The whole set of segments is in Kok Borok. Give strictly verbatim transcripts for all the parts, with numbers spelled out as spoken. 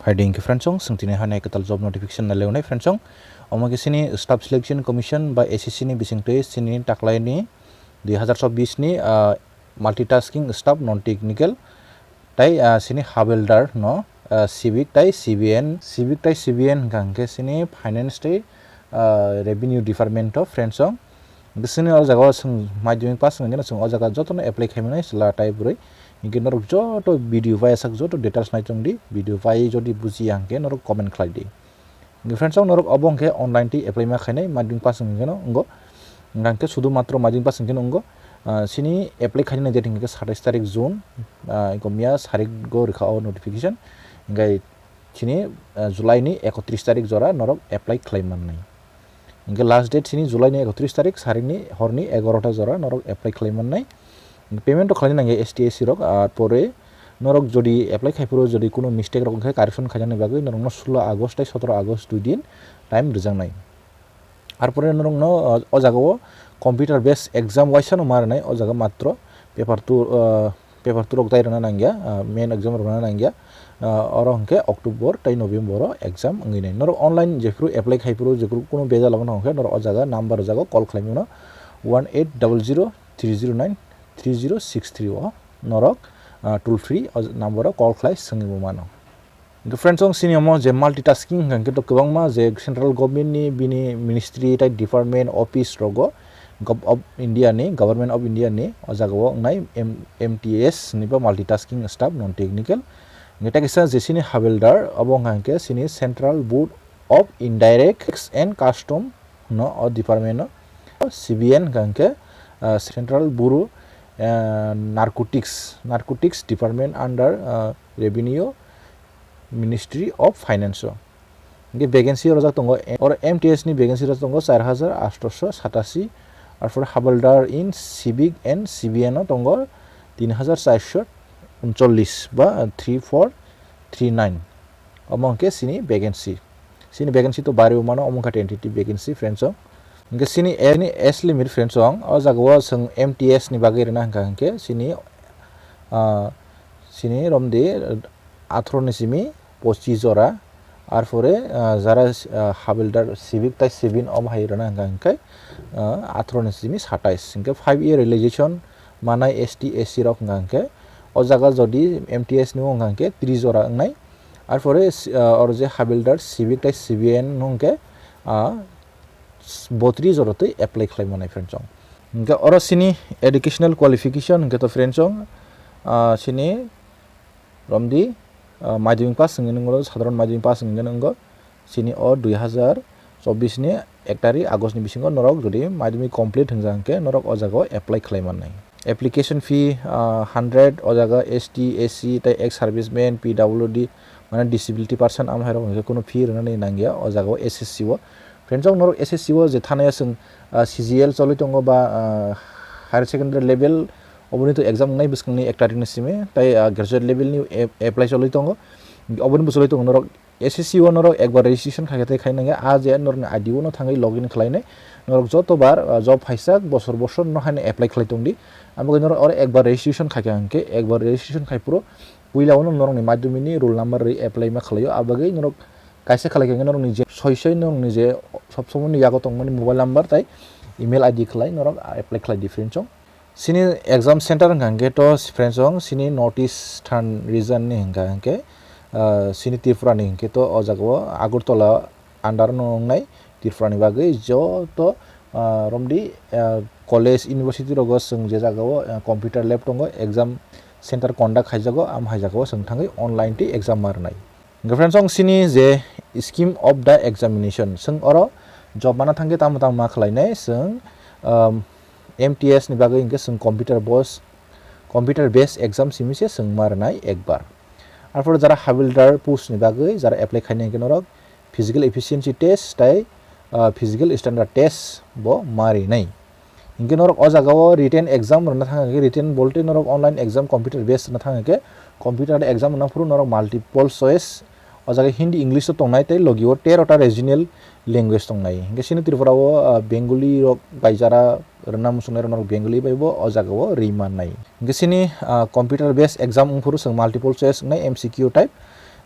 Hai ding khe friends song, sing tini hai nai kwtal job notification na lewnai friends song. Omo khe sini Staff Selection Commission ba S S C ni bising twi sini taklai ni dui hazar chobbish ni, ah, multitasking staff non technical tai, ah, sini havildar no, ah, civic tai C B N, civic tai C B N hwnkha hwnkhe sini finance tai, ah, revenue department o friends song. Hwnkhe sini o jaga o chwng madhyamik pass wngkhe no chwng o jaga jotono apply khaimani chwla tai bwrwi. Hinkhe norok joto video bai sak joto details nai tongdi, video bai jodi bujiya hinkhe norok comment khlai di. Hinkhe friends song norok obo hinkhe online twi apply ma khainai madhyamik pass wngkhe no wngo. Hinkhe sudu matro madhyamik pass wngkhe no wngo. Ah, sini apply khainani date hinkhe satais tarik June, ah, hinkhe miya sarik go rwkha o notification. Hinkhe sini, ah, July ni ekotris tarik jora norok apply khlai mannai. Hinkhe last date sini July ni ekotris tarik, sarik ni hor ni egarota jora norok apply khlai mannai. Payment to khlai nangya S T S C rok, ar pore norok jodi apply khai phuru jodi kuno mistake rok wngkhe correction khainani bagwi norokno sulo August tai sotoro August dui din time rwjaknai. Ar pore norokno, ah, o jaga o computer based exam waisa no ma rwnai, o jaga matro paper two, ah, paper two rok tai rwna nangya, ah, main exam rwna nangya, ah, oro hwnkhe October tai November o exam wngwi nai. Norok online jephru apply khai phuru jephru kuno bejal wngkha hwnkhe norok o jaga number rwjago call khlai mano one eight double zero three zero nine three zero six three o norok, ah, toll free o number o call khlai swngwi bo mano. Hwnkhe friends song sini omo je multitasking hwnkha hwnkhe to kwbangma je central government ni bini ministry tai department office rogo Gov of India ni, Government of India ni o jaga o wngnai M-, M T S ni ba multitasking staff non technical. Hwnkhe ta kisa je sini havildar obo wngkha hwnkhe sini Central Board of Indirect Tax and Custom no o department no C B N hwnkha hwnkhe, ah, Central Bureau, ah, Narcotics, Narcotics Department under, ah, Revenue Ministry of Finance o. Hwnkhe vacancy rojak tongo, oro M T S ni vacancy rojak tongo char hajar atshosho satasi, arpore havildar in civic and C B N o tongo tin hajar charsho uncholish ba three four three nine. Omo hwnkhe sini vacancy. Sini vacancy to bari mano, omo wngkha tentative vacancy friends song. Hwnkhe sini age ni age limit friends song, o jaga o chwng M T S ni bagwi rwna hwnkha hwnkhe sini, ah, sini romdi atharo ni simi pochis jora, arpore, ah, jara, ah, havildar civic tai C B N omo hai rwna hwnkha hwnkhe, ah, atharo ni simi satais, hwnkhe five year realization manai S T S C rok hwnkha hwnkhe o jaga jodi M T S ni wngkha hwnkhe tris jora wngnai, arpore, ah, oro je havildar civic tai C B N no hwnkhe, ah, botris jora twi apply khlai manai friends song. Hwnkhe oro sini educational qualification hwnkhe to friends song, ah, sini romdi, ah, madhyamik pass wngwi nwngo, sadharon madhyamik pass wngwi nwngo. Sini o dui hajar chobbish ni ek tarik August ni bisingo norok jodi madhyamik complete hwnjak hwnkhe norok o jaga o apply khlai mannai. Application fee, ah, hundred, o jaga S T, S C tai ex serviceman, P W D, mane disability person, amo hai rok hwnkhe kunu fee rwnani nangya o jaga o S S C o. Friends song norok S S C o je thanaya chwng, ah, C G L cholwi tongo ba, ah, higher secondary level oboni to exam wngnai bwskangni ek tarikni simi, tai, ah, graduate level ni ap-, apply cholwi tongo, oboni bo cholwi tongo. Norok S S C o norok ekbar registration khaikhe tai khainangya, a je norokni I D o no thangwi login khlainai, norok joto bar, ah, job phaisa bosor bosor no haino apply khlai tongdi, abo norok oro ekbar registration khaikha hwnkhe ekbar registration khai phuru puila o norokni madhyamik ni roll number rwi apply ma khlaio, abagwi norok kaisa khlai khe norokni je soi soi norokni je sob somoi ni yago tongmani mobile number tai email I D khlai norok apply khlai di friends song. Sini exam center hwnkha hwnkhe to friends song sini North Eastern region ni hwnkha hwnkhe, ah, sini Tripura ni hwnkhe to o jaga o Agartala under no wngnai Tripura ni bagwi joto, ah, romdi, ah, college university rogo chwng je jaga o, ah, computer lab tongo exam center conduct khaijago, am hai jaga o chwng thangwi online twi exam ma rwnai. Hwnkhe friends song sini je scheme of the examination, chwng oro job mana thangkhe tamo tamo ma khlainai chwng, um, M T S ni bagwi hwnkhe chwng computer bos-, computer based exam simi se chwng ma rwnai ekbar. Arpore jara havildar post ni bagwi jara apply khainai hwnkhe norok physical efficiency test tai, ah, physical standard test bo ma rinai. Hinkhe norok o jaga o written exam rwna thang khe, written bolte norok online exam computer based rwna thang khe, computer exam rwna phuru norok multiple choice o jaga Hindi, English o tongnai tei logi o tero ta regional language tongnai. Hinkhe sini Tripura o, ah, Bengali rok bai jara rwna muchungnai rok norok Bengali bai bo o jaga o rwi mannai. Hinkhe sini, ah, computer based exam wng phuru chwng multiple choice wngnai M C Q type.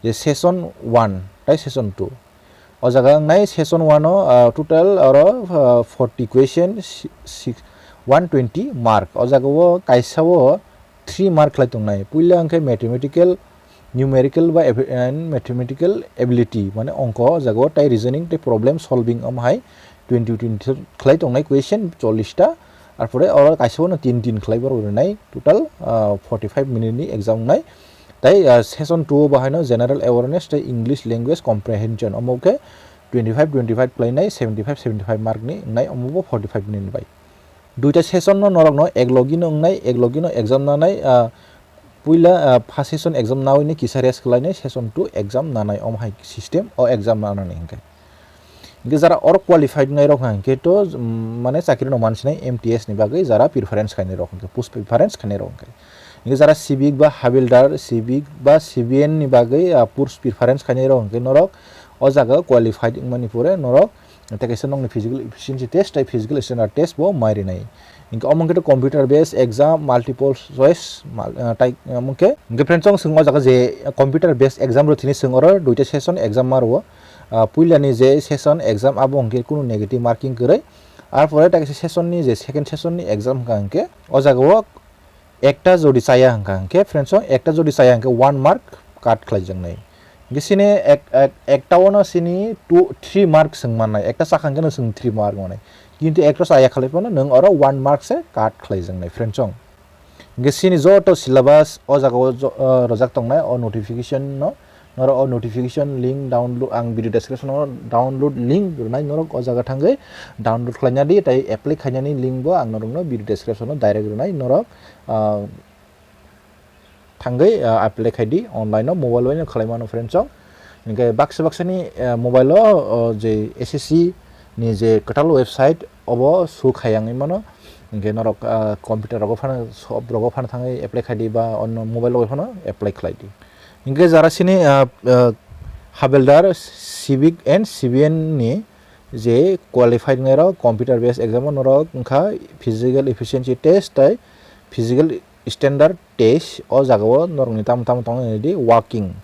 je session one tai session two. O jaga wngnai session one o, ah, total oro, ah, forty question, si-, six, one twenty mark. O jaga o kaisa o three mark khlai tongnai. Puila hwnkhe mathematical, numerical ba ab-, and mathematical ability, mane ongko o jaga o, tai reasoning tai problem solving, omo hai twenty twenty khlai tongnai question chollish ta. Arpore oro kaisa o no tin tin khlai borok rwnai, total, ah, forty five minute ni exam wngnai. Tai, ah, session two o bahai no general awareness tei English language comprehension, omo khe twenty five twenty five khlainai, seventy five seventy five mark ni wngnai, omo bo forty five minute bai. Duita session no norok no ek logi no wngnai, ek logi no exam nanai, ah, puila, ah, first session exam nawi ni kisa rest khlainai, session two exam nanai, omo hai system o exam nanani hinkhe. Hinkhe jara oro qualified wngnai rok hinkhe to, mm, mane chakri no mansinai M T S ni bagwi jara preference khainai rok hinkhe, post preference khainai rok hinkhe. Hinkhe jara civic ba havildar, civic ba C V N ni bagwi, ah, post preference khainai rok hinkhe norok o jaga qualified wngmani pore norok tei kaisa nokni physical efficiency test tei physical standard test bo mai rinai. Hinkhe omo hinkhe to computer based exam, multiple choice, mal-, ah, tai, ah, omo hinkhe, hinkhe friends, chwng swng o jaga je computer based exam rw thini swng oro duita session exam ma rwo. Ah, puilani je session exam abo hinkhe kunu negative marking kwrwi. Arpore tai kaisa session ni je second session ni exam hwnkha hinkhe o jaga o ekta jodi chaya hwnkha hinkhe friends, ekta jodi chaya hinkhe one mark cut khlaijaknai. Hinkhe chini ek-, ek-, ekta o no chini two, three mark swng mannai, ekta chakha hinkhe no chwng three mark mannai. Kintu ekta chaya khlai phano nwng oro one mark se cut khlaijaknai friends. Hinkhe chini joto syllabus o jaga o jo-, o rwjak tongnai o notification no. Norok o notification link download, ang video description o download link rwnai, norok o jaga thangwi download khlaina di, tei apply khainani link bo ang norokno video description o direct rwnai, norok, ah, thangwi, ah, apply khai di, online o mobile bai no khlai mano friends. Hinkhe baksa baksa ni, ah, mobile o, o je S S C ni je kwtal website obo su khayangwi mano, hinkhe norok, ah, computer rogo phano, shop rogo phano thangwi apply khai di ba onno mobile o phano apply khlai di. Hinkhe jara chini, ah, ah, havildar, civic and C V N ni je qualified wngnai rok computer based exam o norok wngkha physical efficiency test tei physical standard test. O jaga o norok ni tamo tamo tongnai di walking,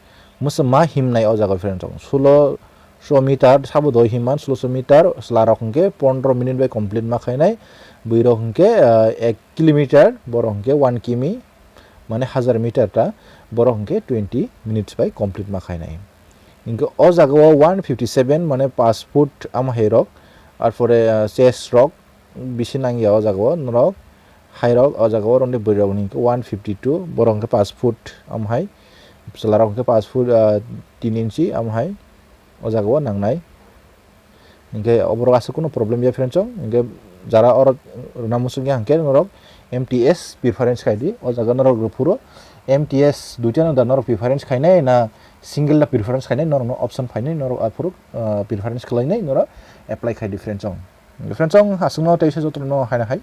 mwswma himnai o jaga o friends, sulo so meter sabo doi himman, sulo so meter chwla rok hinkhe pondro minute bai complete ma khainai, bwrwi rok hinkhe, ah, ek kilometer, borok hinkhe one kimi, mane hazar meter ta, borok hinkhe twenty minutes bai complete ma khainai. Hinkhe o jaga o one fifty seven, mane paanch foot ama hai rok, arpore, ah, chest rok bisi nangya o jaga o norok, hai rok o jaga o roni bwrwi rok ni hinkhe one fifty two, borok hinkhe paanch foot ama hai, chwla rok hinkhe paanch foot, ah, tin inchi ama hai o jaga o nangnai. Hinkhe oborok aswk kunu problem ya friends, hinkhe jara oro rwna muchungya hinkhe norok M T S preference khai di, o jaga norok rwphuru M T S duita no da norok preference khainai na single da preference khainai, norok no option phainai, norok aphuru, ah, preference khlainai norok apply khai di friends. Friends, aswk no teisa joto no haina hai.